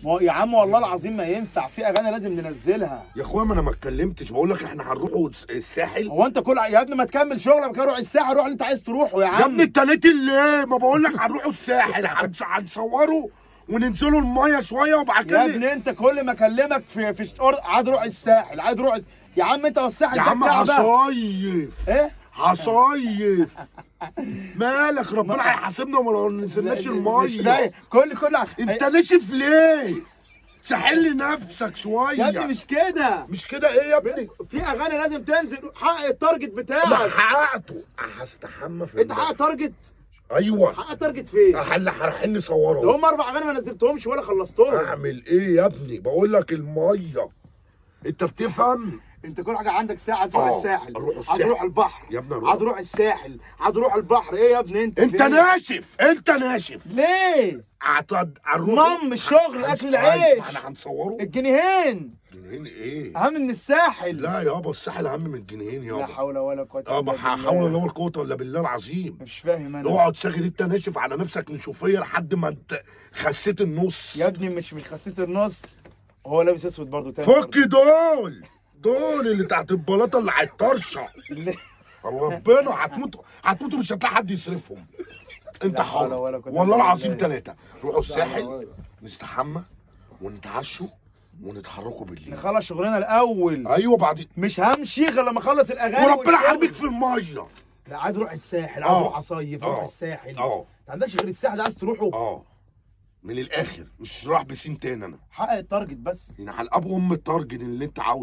ما هو يا عم والله العظيم ما ينفع، في اغاني لازم ننزلها. يا اخويا ما انا ما اتكلمتش، بقول لك احنا هنروحوا الساحل. هو انت كل يا ابني ما تكمل شغلك كده، روح الساحل، روح اللي انت عايز تروحه يا عم. يا ابني انت ليه ليه؟ ما بقول لك هنروحوا الساحل، هنصوره وننزلوا المية شوية وبعد كده. يا ابني انت كل ما اكلمك في عايز اروح الساحل، عايز اروح يا عم انت والساحل يا عم هصيف. ايه؟ هصيف. مالك؟ ربنا هيحاسبنا وما نزلناش المية. كل انت نشف ليه؟ سحل نفسك شوية يا ابني. مش كده، مش كده. ايه يا ابني؟ في اغاني لازم تنزل. حقق ال target بتاعك. ما حققته. هستحمى في انت حقق target؟ ايوه. حقق target فين؟ رايحين نصوره. هم 4 اغاني ما نزلتهمش ولا خلصتهم. اعمل ايه يا ابني؟ بقول لك المية. انت بتفهم؟ انت كل حاجة عندك ساعة. عايز اروح الساحل، عايز اروح البحر يا ابني، عايز اروح الساحل، عايز اروح البحر. ايه يا ابني انت؟ انت ناشف، انت ناشف ليه؟ هنروح الشغل، اكل العيش. احنا هنصوره الجنيهين. جنيهين ايه؟ اهم من الساحل. لا يابا الساحل اهم من الجنيهين يابا. لا حول ولا قوة الا بالله. حول ولا قوة الا بالله العظيم. مش فاهم انا. اقعد ساكت انت ناشف على نفسك نشوفيه لحد ما انت خسيت النص. يا ابني مش خسيت النص، هو لابس اسود برضه تاني. فك دول اللي تحت البلاطه اللي على الطرشه. ربنا هتموتوا، هتموتوا، مش هتلاقي حد يصرفهم. انت حر والله العظيم. 3 روحوا الساحل، نستحمى ونتعشوا ونتحركوا بالليل. نخلص شغلنا الاول. ايوه بعدين. مش همشي غير لما اخلص الاغاني. وربنا حرمك في المية. لا عايز اروح الساحل، عايز اروح اصيف، اروح الساحل. ما عندكش غير الساحل عايز تروحه؟ من الاخر مش رايح بسين تاني انا. حقق ال target بس. يعني على ابو ام ال target اللي انت عاوزه.